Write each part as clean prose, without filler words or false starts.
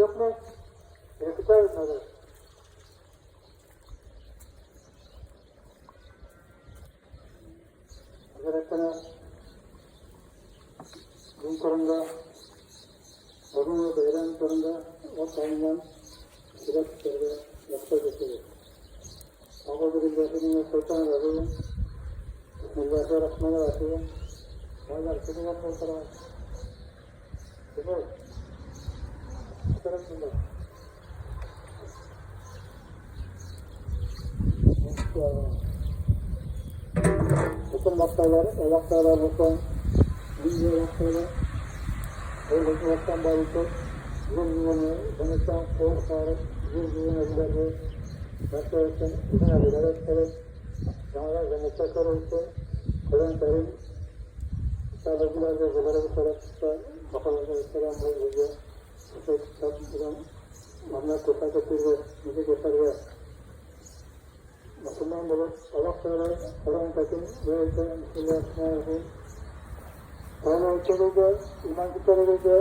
Юкмы? Көтәбез хәзер. Хәзрәтенә дин турында, бүгенге бәйрәм турында ватаннан сөйләп китәргә рөхсәт итегез. Әгъузу биллаһи минәш шайтанир раҗим. Бисмиллаһир рахманир рахим. Байлар кемгә утыра? Кемгә? Утырып монда. Bütün vaktaylar, o vaktaylar olsun, bilgi vaktaylar, o hükümetten bağlısı, zulmünü, sonuçtan korkarıp, zulmünü ödülerdi, Başka için abiler ettirip, sonra cennette koruysun, Kur'an-ı Kerim, Kitap-ı Zıları bu tarafta, bakalım Aleyhisselam bu bize, bu kitap আমরা কোথায় করতে নিজে কোথায় মুসলমান বলো আল্লাহ তাআলা কোরআন থেকে রয়েছে। বিসমিল্লাহির তাহলে হচ্ছে যে ইমান কিতাবে যে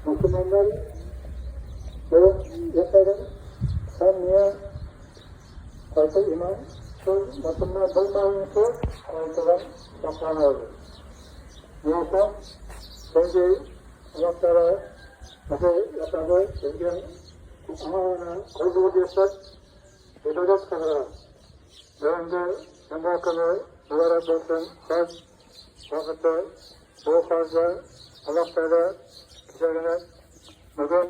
মুসলমানlar böyle yaşarın sen niye qayta iman shu musulmon bo'lmaguncha qaytadan saqlanadi. Neyse çünkü Allah Teala nasıl yapadı? Bizga qulluq etsak ibodat qiladi. Endi juma kuni muborak bo'lsin. Haj vaqti bu hajda Alloh taolo bizlarni bugun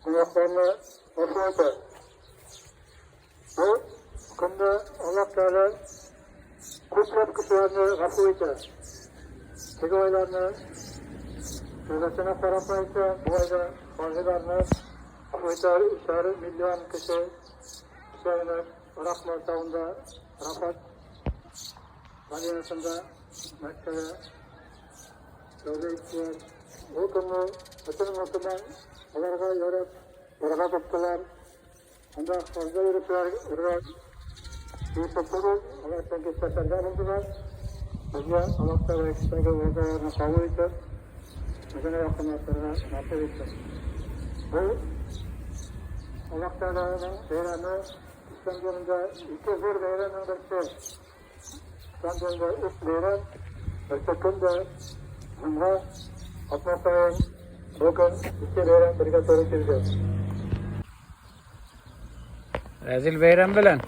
gunohlarni afu etadi. Bu kunda Alloh taolo ko'plab kishilarni afu etadi. Tegoylarni ro'zasini qarab bu oyda hojilarni afu etadi. 3,5 million kishi kishilarni Arafat tog'ida, Arafat madinasida, Makkada ro'za etdilar. Bu kunni butun musulmon ularga yorib barakat etdilar. Unda hojda yuriblar, ular ular safarda bo'ldilar. Bizga Alloh taolo kishilarga ro'zalarni qabul etib, o'zini yaqinlarga nasib etsin. Bu Alloh taoloning bayrami İslam dininde iki zo'r bayramning birisi. İslam dininde üç bayram, birisi kunda juma, atmasayın bugün iki bayram birga to'g'ri keldi. Rezil bayram bilan.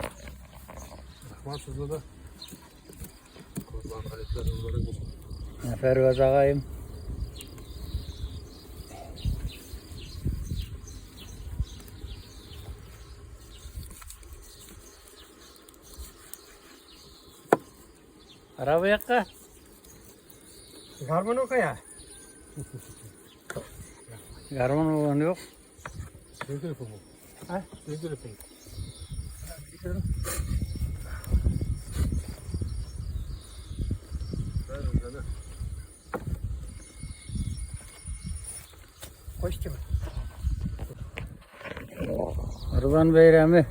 Rahmat sizga da. Qurban hayitlar muborak bo'lsin. Fervaz ağayım. Araba yakka. Garmon o'qaya. Garmon olan yok. Senin telefon bu. Ha? Senin telefon. Kurban Bayramı.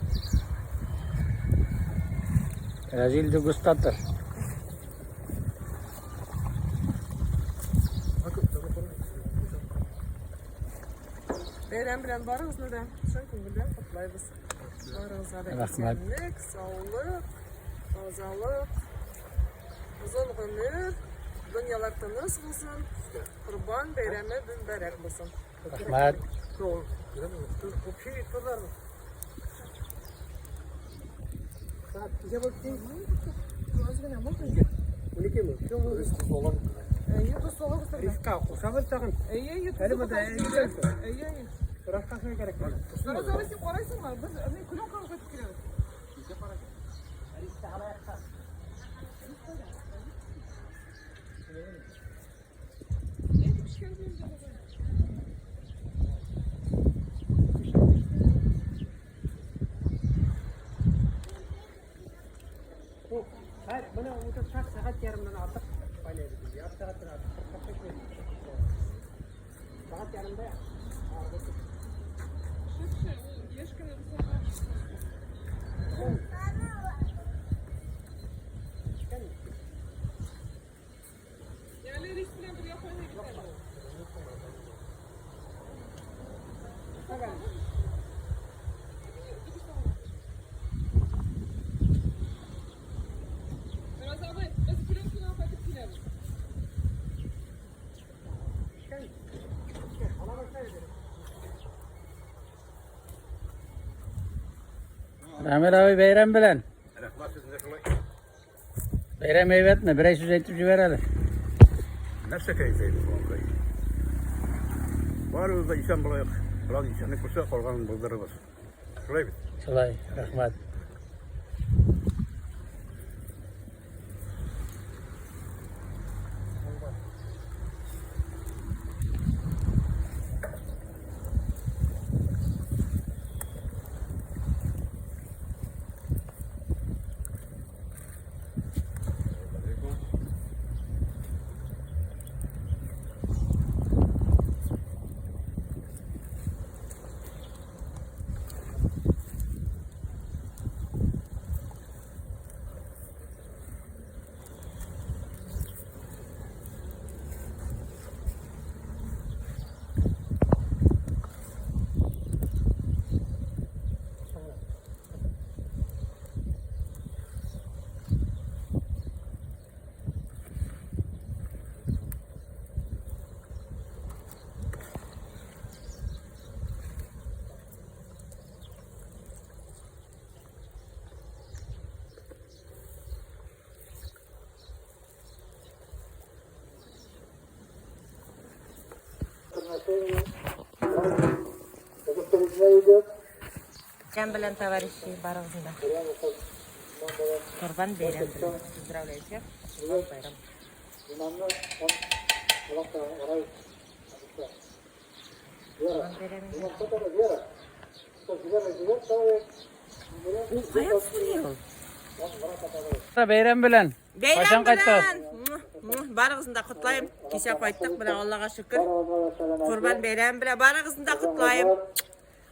Rezil degustator. Бәйрәм белән барыгызны да чын күңелдән котлайбыз. Барыгызга да Рәхмәт. исәнлек, саулык, тазалык, озын гомер, дөньялар тыныч булсын, Корбан бәйрәме мөбарәк булсын. Рәхмәт. Әйе, тоз салабыз тогда. Әйе, әйе, тозы Әйе, әйе. Нараз абый, син карайсыңмы? Без мин кулёнка алып кайтып киләбез. Әйе, пешкән инде. Buni o'tirsak soat yarimdan ortiq o'ynaydi. Yarim soatdan ortiq. 45 minut. Soat yarimda. Шөпшә, ул яшь кенә булса да. Әле рис белән бергә кайный бит әле ул. Biraz abi, biz plenkadan алып кайтып киләбез. Ramil abi beyram bilen. Рәхмәт сезгә шулай. Beyram eyvetme. Birey söz aytып jibereli. Нәрсә кәйфе булган. Барыбыз да исән булайык. Бераз исәнлек булса, калганын булдырырбыз. Шулай бит. Шулай, рәхмәт. Җан белән товарищи барыгызны да. Корбан бәйрәм белән. Поздравляю всех. Корбан байрам. Корбан бәйрәме. Ул каян сөйли ул? Бәйрәм белән. Бәйрәм Кайчан кайттыгыз? белән. Барыгызны да котлыйм. Кичә кайттык, менә Аллага шөкер. Корбан бәйрәме белән барыгызны да котлыйм.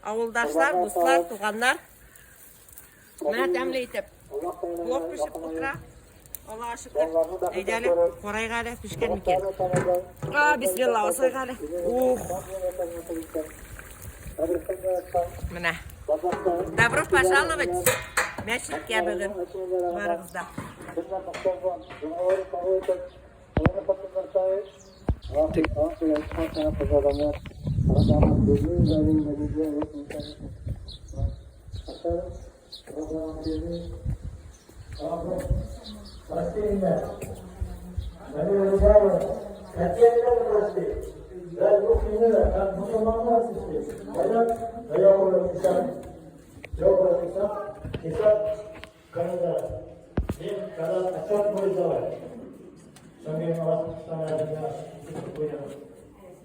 Авылдашлар, дуслар, туганнар. Менә тәмле итеп. Плов пешеп утыра. Аллага шөкер. Әйдә әле, карыйк әле, пешкән микән? А, бисмилла, асыйк әле. Ух. Менә. Добро пожаловать. Мәчеткә бүген. Барыгыз да.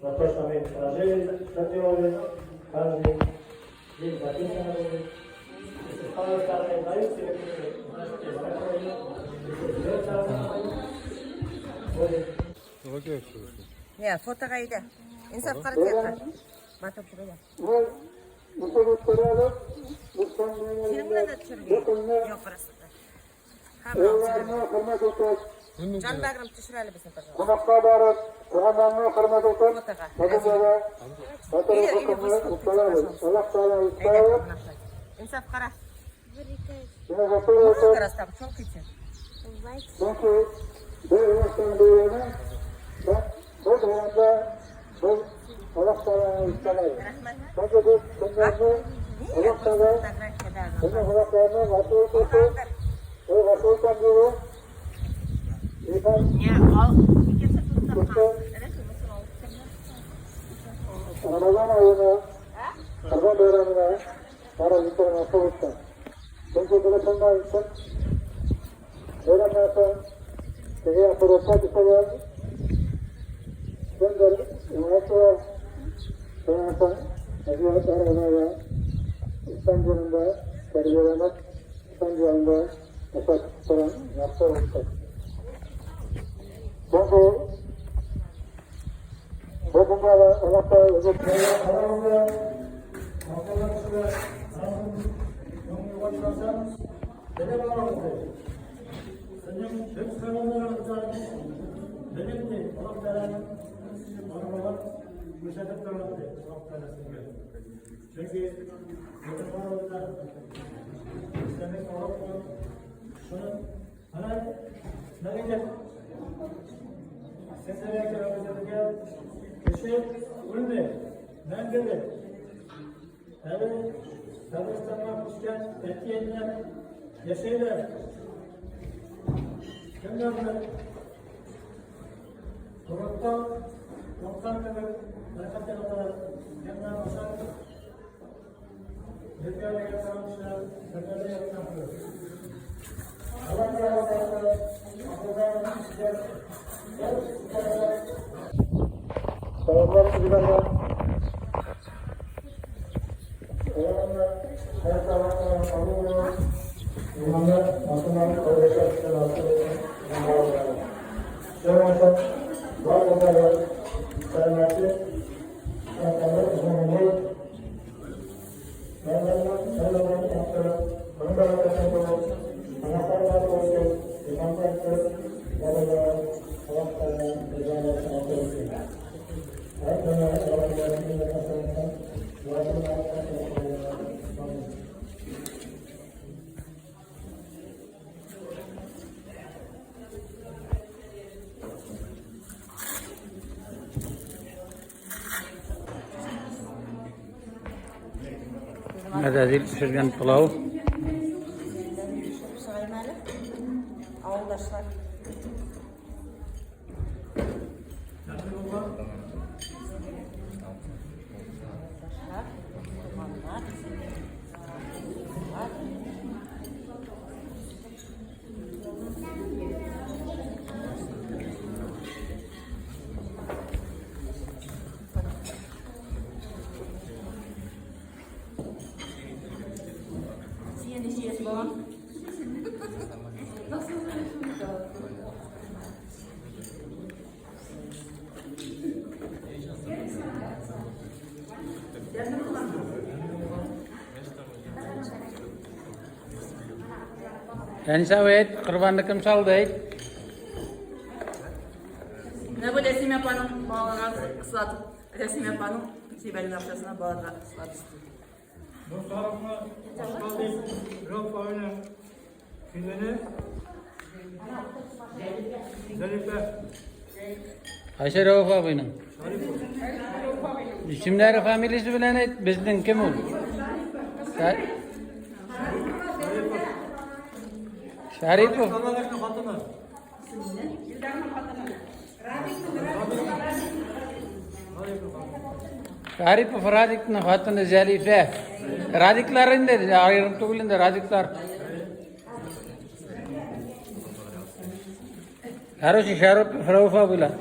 За то, что мы прожили, что делали, каждый день записано будет. Если старые дают тебе, значит, если Nima kerak shu? Не, фотога әйдә. Инсаф кара Батып чыгыйм. Синең белән дә төшерергә. Юк, просто. Һәм Җан бәгърем төшер әле безне, пожалуйста. Кунакка барып, туганнарны хөрмәт итеп, Фотога. Әзер. Или выставка, пожалуйста. Аллаһ Тәгалә Әйдә, кунаклар. Инсаф кара. Много раз там щелкайте. Çünkü bu üniversitenin büyüğünü bu dönemde bu Allah Teala'nın istemeyiz. Çünkü bu günlerde Allah Teala Фотография, да. bizim kulaklarını vasıf etti. O vasıf gibi İnsan Не, ал. Икенче тотып. Ramazan ayını Kurban Bayramı'na para zikrini nasip etsin. Çünkü telefonlar için bayramlarsa size fırsat isteyen gönder üniversite sonrası Hazreti Erdoğan'a İstanbul'da terbiyelemek İstanbul'da esas tutan yaptırmıştır. Çünkü bu bunlara Allah Teala Чөнки бөтен барыбыз да исәнлек алып булып, шуны менә менә Сезләргә керәбезгә кеше үлми, мәңгелек. Әле Татарстанга күчкән әти-әниләр яшәйләр. Кемнәрдер Курыккан, курыккан кебек рәхәт яталар, кемнәр ашар, безгә торган кешеләр берләре яткан кебек. Алар Сәламләр җибәргән. Olanlar her taraftan alıyor. İmanlar masumlar Әзәзил пешергән пылау. Авылдашлар. Туганнар, Син ничә балам? Әнисә абый әйт, корбанны кем салды әйт. Менә бу Рәсимә апаның балаларга сатып, Рәсимә апаның җибәргән акчасына балаларга сатып. Dostlarımla hoş Rauf abinin filmini Zelife Кайсы Рәүф абыйның? Исемнәре, фамилиясе белән әйт, безнең кем ул? Шарипов. Аллаһның хатыны. Шарипов Радикның хатыны Зәлифә. Радиклар инде, аерым түгел инде Радиклар. Короче, Шарипов Рәүф абыйлар.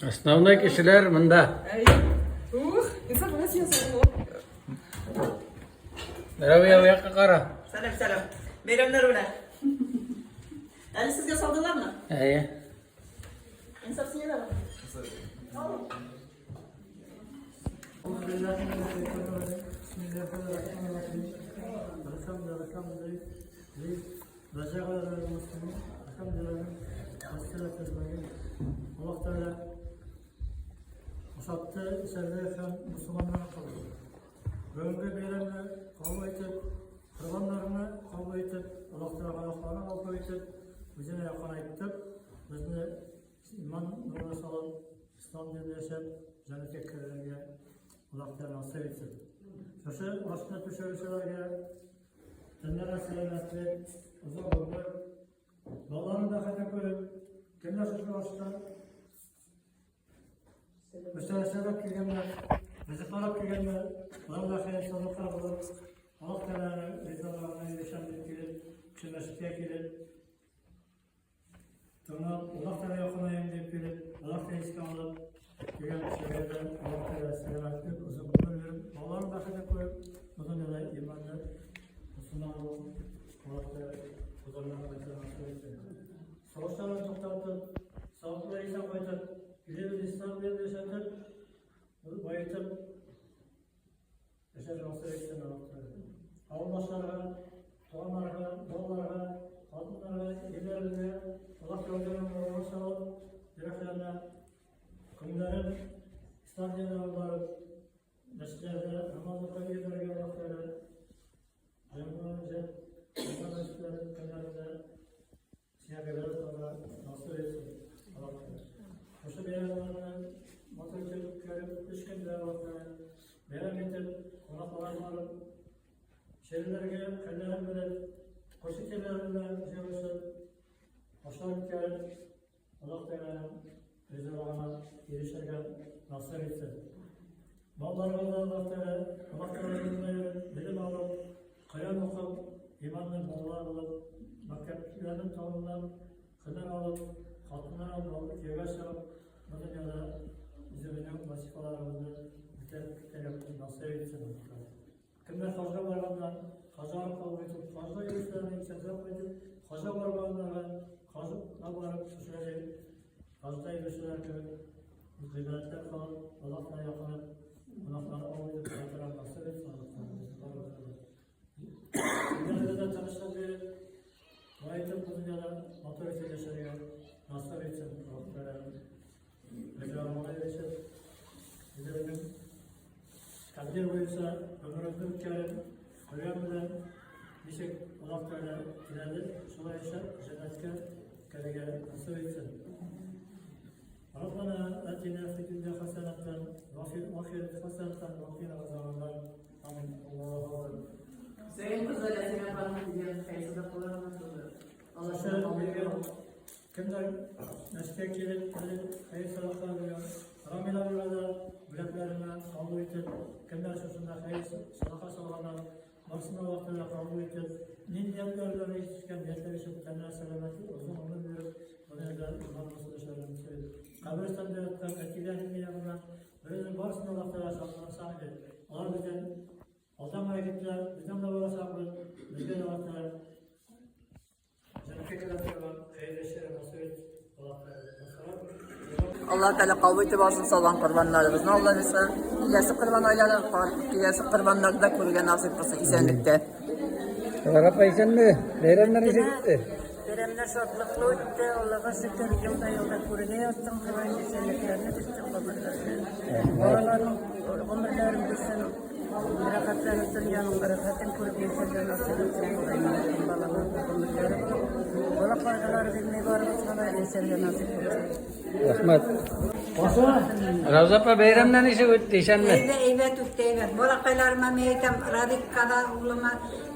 Основной кешеләр монда. Ух, инсан менә син соң. Рәвия, бу якка кара. Сәлам, сәлам. Бәйрәмнәр белән. Әле сезгә салдылармы? Әйе. Инсаф сине дә бар. Allah Teala Musab'ta içeride һәм мөселманнар кылды. Бүгенге бәйрәмне кабул итеп, корбаннарны кабул итеп, Аллаһ Тәгаләгә итеп, үзенә якынайтып, безне иман нурына салып, ислам динендә яшәп, җәннәткә керергә Аллаһ Тәгалә насыйп итсен. Шушы ашны пешерүчеләргә тәннәренә сәламәтлек, озын гомер, балаларын бәхетен күреп, кемнәр шушы ашта Мөстәһәсәләп килгәннәр, ризыкланып килгәннәр, алар да хәер садака булып, Аллаһ Тәгаләнең ризалыгына ирешәм дип килеп, шушы мәчеткә килеп, тыңлап, Аллаһ Тәгалә якынаем дип килеп, Аллаһ Тәгалә искә алып, килгән кешеләргә дә Аллаһ Тәгалә сәламәтлек, озын гомер биреп, балаларын бәхетен күреп, бу дөньяда иманлы мөселман булып, Аллаһ Тәгалә хозурына кайтырга насыйп итсен. Сугышларны туктатып, саулыклы исән кайтып, илебез ислам белән яшәтеп, баетып, яшәргә насыйп итсен Аллаһ Тәгалә. Авылдашларга, туганнарга, балаларга, хатыннарга, ирләребезгә Аллаһ Тәгаләнең нурын салып, йөрәкләренә күңелләрен ислам диненә аударып, мәчетләрдә намаз укып йөрергә Аллаһ Тәгалә җәмгыять җәмгыять мәчетләрен көннәрендә Сиңа гыйбадәт кылырга насыйп итсен, Аллаһ Тәгалә. Шушы бәйрәмнәрне матур итеп үткәреп, өч көн дәвамында бәйрәм итеп, кунакларга барып, чирлеләргә хәлләрен белеп, күрше тирәләр белән җыелышып, ашлар үткәреп, Аллаһ Тәгаләнең ризалыгына ирешергә насыйп итсен. Балаларга да Аллаһ Тәгалә, Аллаһ Тәгалә юлында йөреп, белем алып, Коръән укып, иманлы балалар булып, мәктәпләрне тәмамлап, һөнәр алып, хатыннар алып, кияүгә чыгып, бу дөньяда үзебезнең вазифаларыбызны үтәп китәргә насыйп итсен Аллаһ Тәгалә. Кемнәр хаҗга барганнар, хаҗга кабул итеп, хаҗга йөрүчеләрне исән-сау кайтып, хаҗга бармаганнарга хаҗга барып, шушылай хаҗда йөрүчеләр кебек гыйбадәтләр кылып, Аллаһка якынып, гөнаһлары авыр итеп кайтырга насыйп итсен Аллаһ Тәгалә. Дөньяда тынычлык биреп, баетып бу дөньяда матур итеп яшәргә насыйп итсен Аллаһ Тәгалә. Ризалыгына ирешеп, үзебезнең тәкъдир буенча гомеребезне үткәреп, Коръән белән ничек Аллаһ Тәгалә теләде, шулай яшәп, җәннәткә керергә насыйп итсен. Раббана атина фид дөнья хасанатан ва фил ахирати хасанатан ва кина азабаннар. Амин. Аллаһу акбар. Хөсәен кызы Рәсимә ханым дигән хәер садакаларына тулы. Аллаһ Кемнәр мәчеткә килеп, кереп, хәер садакалар биргән, Рамил абыйга да бүләкләренә кабул итеп, кемнәр шушында хәер садака салганнар, барысын да Аллаһ Тәгалә кабул итеп, нинди ниятләр белән җиткән ниятләр өчен тәннәр сәламәтлек, озын гомер биреп, бу дөньяда иман булсын эшләрен насыйп. Каберстанда яткан әтиләр янына берүзең барысын да Аллаһ Тәгалә шатлансаң иде. Алар бездән алдан гына киттеләр, бездән дә барачакбыз, безгә дә Аллаһ Тәгалә Аллаһ Тәгалә кабул итеп алсын салган корбаннарыбызны, Алла бирсә. Киләсе корбан айлары, киләсе корбаннарны да күрергә насыйп кылсын исәнлектә. Клара апа исәнме? Бәйрәмнәр ничек үтте? Бәйрәмнәр шатлыклы үтте, Аллага шөкер, елда-елда күренә язсын, Ходай исәнлекләрне бирсен, гомерләрне. Балаларның гомерләрен бирсен. Рәхәтләнеп дөньяның рәхәтен күреп яшәргә насыйп итсен Ходай минем балаларга гомерләре булып, бала кайгылары бирмей барыбызга да яшәргә насыйп булсын. Рәхмәт. Рауза апа, бәйрәмнәр ничек үтте? Исәнме? Әйбәт, әйбәт үтте, әйбәт. Балакайларыма мин әйтәм, Радикка да, улыма,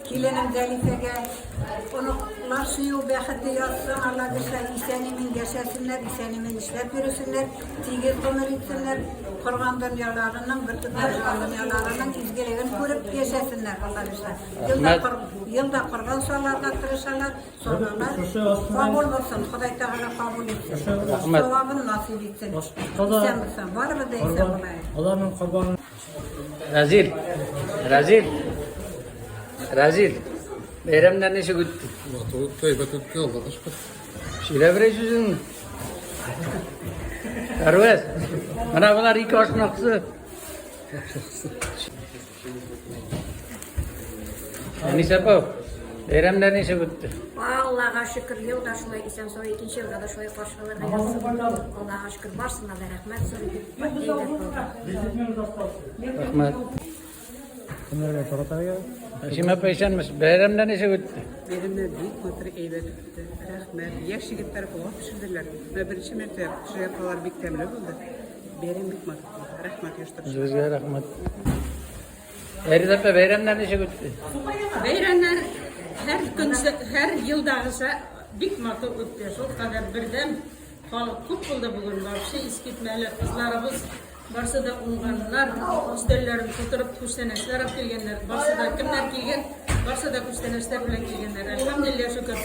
киленем Зәлифәгә, оныклар сөю бәхете язсын, Алла бирсә, исән-имин яшәсеннәр, исән-имин эшләп йөресеннәр. Тигез гомер итсеннәр, корган дөньяларының, бөртекләшкән дөньяларының изгелеген күреп яшәсеннәр, Алла бирсә. Ел да кор, ел да корбан салырга тырышалар, салалар. Кабул булсын, Ходай Тәгалә кабул итсен. Савабын насыйп итсен. Исән булсын, барыбыз да исән булайык. Аларның корбаны Разил, Разил, Разил, бәйрәмнәр ничек үтте? Матур үтте, әйбәт үтте, Аллага шөкер. Сөйлә берәй сүзеңне. Әрвәз. Менә болар ике ашнаксы. Әнисә апа, бәйрәмнәр ничек үтте? Аллага шөкер, ел да шулай исән сау, икенче елда да шулай каршы алырга язсын. Аллага шөкер, барсына да рәхмәт зур итеп. Әйбәт булды. Рәхмәт. Кемнәргә таратарга? Хәшимә апа, исәнмесез. Бәйрәмнәр ничек үтте? Бәйрәмнәр бик матур, әйбәт үтте. Рәхмәт. Яшь егетләр пылау пешерделәр. Менә беренче мәртәбә пешергән пылаулар бик тәмле булды. Бәйрәм бик матур булды. Рәхмәт оештыручыларга. Үзегезгә рәхмәт. Фәридә апа, бәйрәмнәр ничек үтте? Бәйрәмнәр һәр көн, һәр елдагыча бик матур үтте. Шул кадәр бердәм халык күп булды бүген. Вообще искитмәле. Кызларыбыз барсы да уңганнар, өстәлләрен тутырып күчтәнәчләр алып килгәннәр. Барсы да кемнәр килгән, барсы да күчтәнәчләр белән килгәннәр. Әлхәмдүлилләһ, шөкер.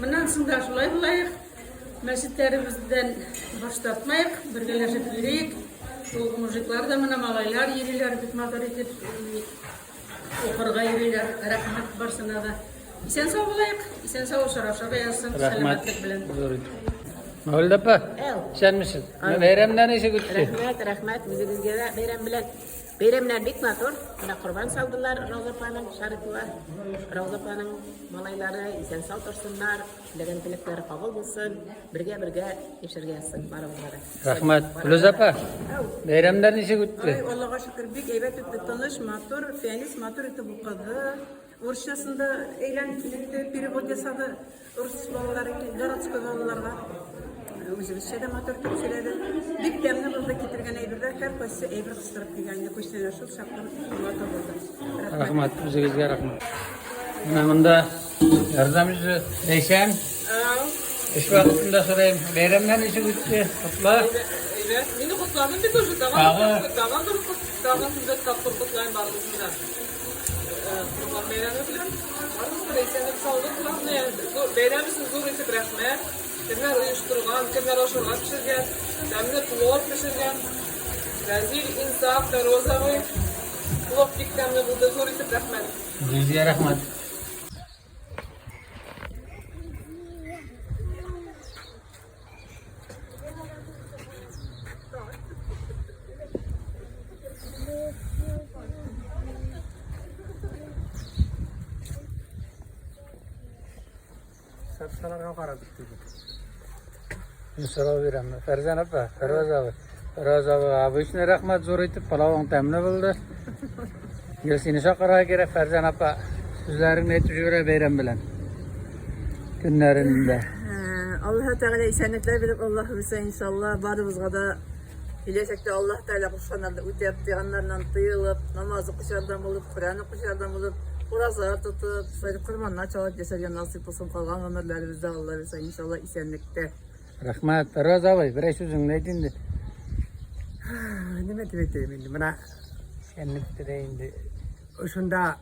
Моннан соң да шулай булаек. Мәчетләребездән баш тартмаек, бергәләшеп йөриек. Ул мужиклар да менә малайлар йөриләр бик матур итеп. Укырга йөриләр. Рәхмәт барсына да. Исән сау булыйк, исән сау очрашырга язсын, сәламәтлек белән. Зур итеп. Мәүлидә апа, исәнмесез. Бәйрәмнәр ничек үтте? Рәхмәт, рәхмәт. Үзегезгә дә бәйрәм белән. Бәйрәмнәр бик матур. Менә корбан салдылар Рауза апаның, Шарипова. Рауза апаның малайлары исән-сау торсыннар. Теләгән теләкләре кабул булсын, бергә-бергә яшәргә язсын барыбызга да. Рәхмәт. Флүзә апа, бәйрәмнәр ничек үтте? Ай, Аллага шөкер, бик әйбәт үтте, тыныч, матур, Фәнис матур итеп укыды. Урысчасын да әйләнеп китте, перевод ясады рус балалары, городской балаларга. Үзебезчә дә матур итеп сөйләде. Бик тәмле булды китергән әйберләр, һәркайсы әйбер кыстырып килгән иде, күчтәнәч шул чаклы матур булды. Рәхмәт, үзегезгә рәхмәт. Менә монда ярдәмче Ләйсән. Эш вакытында сорыйм, бәйрәмнәр ничек үтте? Котла. Әйбәт. Мине котладың бит уже. Тагын тагын бер тагын бер тапкыр котлыйм барыгызны да. Корбан бәйрәме белән. Барыгызга да исәнлек, саулык, главное. Бәйрәм өчен зур итеп рәхмәт. Кемнәр оештырган, кемнәр ашарга пешергән, тәмле плов пешергән. Рәзил, Инсаф, Розовый. Плов бик тәмле булды, зур итеп рәхмәт. Сезгә рәхмәт. Сапсаларга карадык диде. Мин сорау бирәм. Фәрзән апа, Фәрваз абый. Фәрваз абый, обычный рәхмәт зур итеп, пылавың тәмле булды. Гел сине чакырырга кирәк, Фәрзән апа. Сүзләреңне әйтеп җибәрә бәйрәм белән. Көннәрендә. Аллаһ Тәгалә исәнлекләр биреп, Аллаһ бирсә, иншалла, барыбызга да киләчәктә Аллаһ Тәгалә кушканнарны үтәп, тыйганнарыннан тыелып, намаз укучылардан булып, Коръән укучылардан булып, ураза тотып, шулай итеп корбаннар чалып яшәргә насыйп булсын калган гомерләребездә, Алла бирсә, иншалла, исәнлектә. Рәхмәт. Фәрваз абый, берәр сүзеңне әйт инде. Нимә дип әйтәем инде? Менә исәнлектә дә инде. Шунда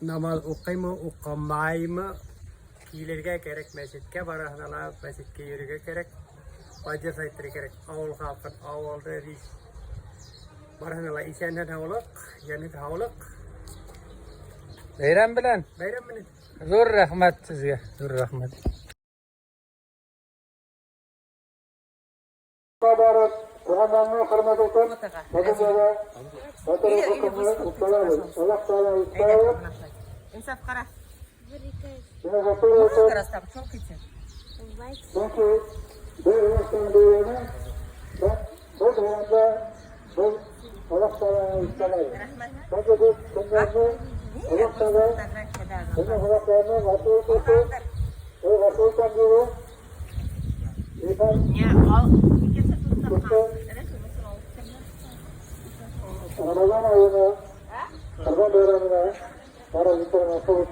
намаз укыймы, укымаймы? Килергә кирәк мәчеткә, барасына ла мәчеткә йөрергә кирәк. Поддержать итәргә кирәк авыл халкын, авылны бит. Барысына ла исәннән һаулык, җәннәт һаулык. Бәйрәм белән. Бәйрәм белән. Зур рәхмәт сезгә. Зур рәхмәт. Барып, туганнарны хөрмәт итеп, бөтен Батыр хөкемне үткәрәбез. Аллаһ Тәгалә үткәреп, Инсаф кара. Сине батыр итеп, чөнки бу инсан бәйрәме, бу бәйрәмдә без Аллаһ Тәгаләне үткәрәбез. Чөнки без көннәрне Аллаһ Тәгалә безнең гөнаһларны гафу итүче, ул гафу итәм диде. Рамазан аена, Корбан бәйрәменә барып җитәргә насыйп итсен.